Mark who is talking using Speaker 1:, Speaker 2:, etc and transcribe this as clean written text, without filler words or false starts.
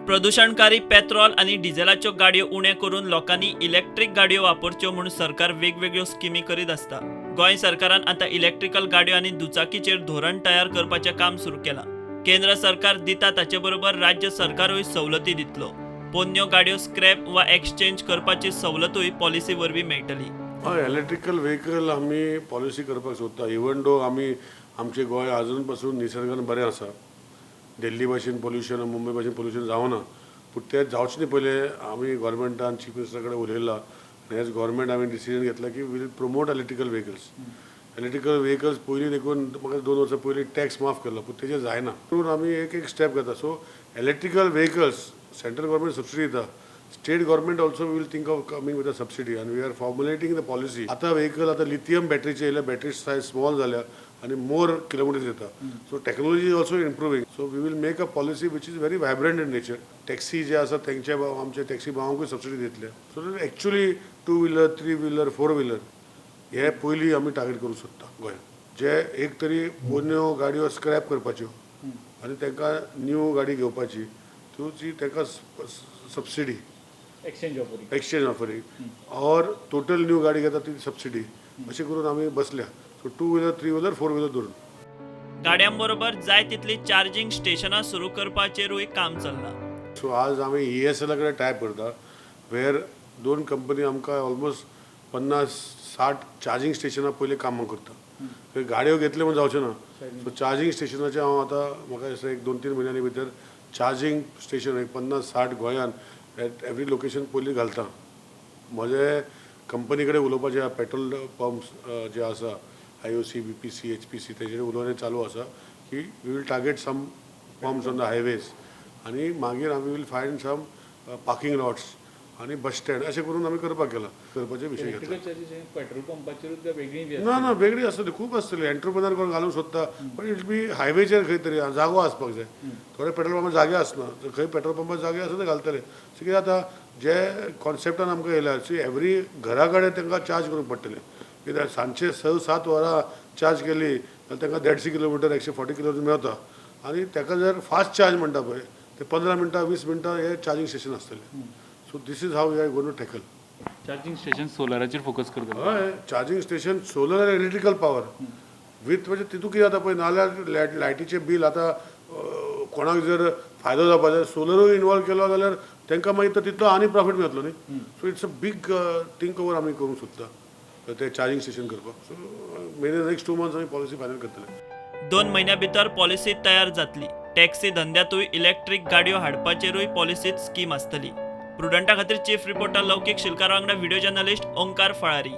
Speaker 1: प्रदुशणकारी petrol आनी डिझेलाच्यो गाडयो उणे करून लोकांनी इलेक्ट्रीक गाडयो वापरच्यो म्हूण सरकार वेगवेगळ्यो स्किमी करीत आसता. गोंय सरकारान आतां इलेक्ट्रिकल गाडयो आनी दुचाकीचेर धोरण तयार करपाचें काम सुरू केलां. केंद्र सरकार दिता ताचे बरोबर राज्य सरकारूय सवलती दितलो. पोन्न्यो गाडयो स्क्रॅप वा एक्सचेंज करपाची सवलतूय पॉलिसी वरवीं मेळटली.
Speaker 2: हय, इलेक्ट्रिकल व्हेकल आमी पॉलिसी करपाक सोदता. इवन दो आमी आमचें गोंय आजून पासून निसर्गान बरें आसा, दिल्ली भाशेन पोल्युशन, मुंबय भाशेन पोल्युशन जावना, पूण तें जावचें न्ही पयलें आमी गोवोरमेंटान चीफ मिनिस्टरा कडेन उलयलां आनी एज गोवोरमेंट आमी डिसिजन घेतला की we'll promote electrical vehicles. Electrical vehicles पयलीं देखून म्हाका 2 वर्सां पयलीं टॅक्स माफ केल्लो, पूण तेजेर जायना म्हणून आमी एक एक स्टेप घेता. So electrical vehicles central government subsidy दिता. State government also will think of coming with a subsidy आनी we are formulating the policy. आतां व्हेकल आतां लिथियम बॅटरीचे येयल्या, बॅटरी सायज स्मॉल जाल्या आनी मोर किलोमिटर्स येता. So technology is also improving, so we will make a policy which is very vibrant in nature. Taxi जे आसा तेंचे आमचे टॅक्सी भावांकूय सबसिडी दितले. So actually two wheeler, three wheeler, four wheeler हे पयलीं आमी टार्गेट करूंक सोदता गोंयांत, जे एक तरी पोन्न्यो गाडयो स्क्रॅप करपाच्यो आनी तांकां न्यू गाडी घेवपाची, ती तांकां सबसिडी.
Speaker 3: एक्सचेंज ऑफरी.
Speaker 2: एक्सचेंज ऑफरी ऑर टोटल न्यू गाडी घेता ती सबसिडी, अशें करून आमी बसल्या. So two wheeler, three wheeler, four wheeler धरून.
Speaker 1: गाडयां बरोबर जाय तितली चार्जिंग स्टेशनां सुरू करपाचेरूय काम चल्लां.
Speaker 2: सो आज आमी ईएसएला कडेन टायअप करता, वेर दोन कंपनी आमकां ऑलमोस्ट 50-60 चार्जिंग स्टेशनां पयलीं कामां करता. थंय गाडयो घेतल्यो म्हूण जावचें ना. सो चार्जिंग स्टेशनाचें हांव आतां म्हाका दिसता एक 2-3 म्हयन्यांनी भितर चार्जिंग स्टेशन एक 50-60 गोंयांत एट एवरी लोकेशन पयलीं घालता. म्हजे कंपनी कडेन उलोवपाचें आहा. पेट्रोल पंप्स जे आसा, आयओसी, बीपीसी, एचपीसी, तेजेर उलोवणें चालू आसा की we will target some pumps on the highways आनी मागीर आमी will find some parking lots आनी बस स्टँड, अशें करून आमी करपाक गेला, करपाचे विशय घेतला.
Speaker 3: इलेक्ट्रिकल चार्जीस पेट्रोल पंपाचेरूच काय वेगळी बी?
Speaker 2: ना ना, वेगळी आसतली, खूब आसतली. एंटरप्रिनर कोण घालूंक सोदता, पण it बी हायवेचेर खंय तरी जागो आसपाक जाय. थोडे पेट्रोल पंपार जागे आसना. तर खंय पेट्रोल पंपार जागे आसा ते घालतले. सो कितें जाता, जे कॉन्सेप्टान आमकां येयल्या, सी, एवरी घरा कडेन तांकां चार्ज करूंक पडटलें. कित्याक सांजचे 6-7 वरां चार्ज केली जाल्यार तांकां 150 किलोमिटर, 140 किलोमिटर मेळता आनी ताका जर फास्ट चार्ज म्हणटा पळय, ते 15 मिनटां, 20 मिनटां हे चार्जींग स्टेशन आसतलें. So this is how we are going to tackle.
Speaker 3: Charging station सोलराचेर focus करतले?
Speaker 2: हय, चार्जिंग स्टेशन सोलर आनी इलेक्ट्रिकल पावर विथ. म्हणजे तितून कितें जाता पळय, नाल्यार लायटीचें बील आतां कोणाक जर फायदो जावपा जाय, सोलरूय इनवॉल्व केलो जाल्यार तांकां मागीर तो तितलो आनी प्रॉफीट मेळटलो न्ही. So it's a big think over आमी करूंक सोदता ते चार्जिंग स्टेशन करपाक. सो मेन नेक्स्ट 2 मंथ्स आमी पॉलिसी फायनल करतले.
Speaker 1: 2 म्हयन्या भितर पॉलिसी तयार जातली. टॅक्सी धंद्यातूय इलेक्ट्रीक गाडयो हाडपाचेरूय पॉलिसीत स्कीम आसतली. प्रुडंटा खातीर चीफ रिपोर्टर लौकीक शिलकार वांगडा व्हिडिओ जर्नलिस्ट ओंकार फळारी.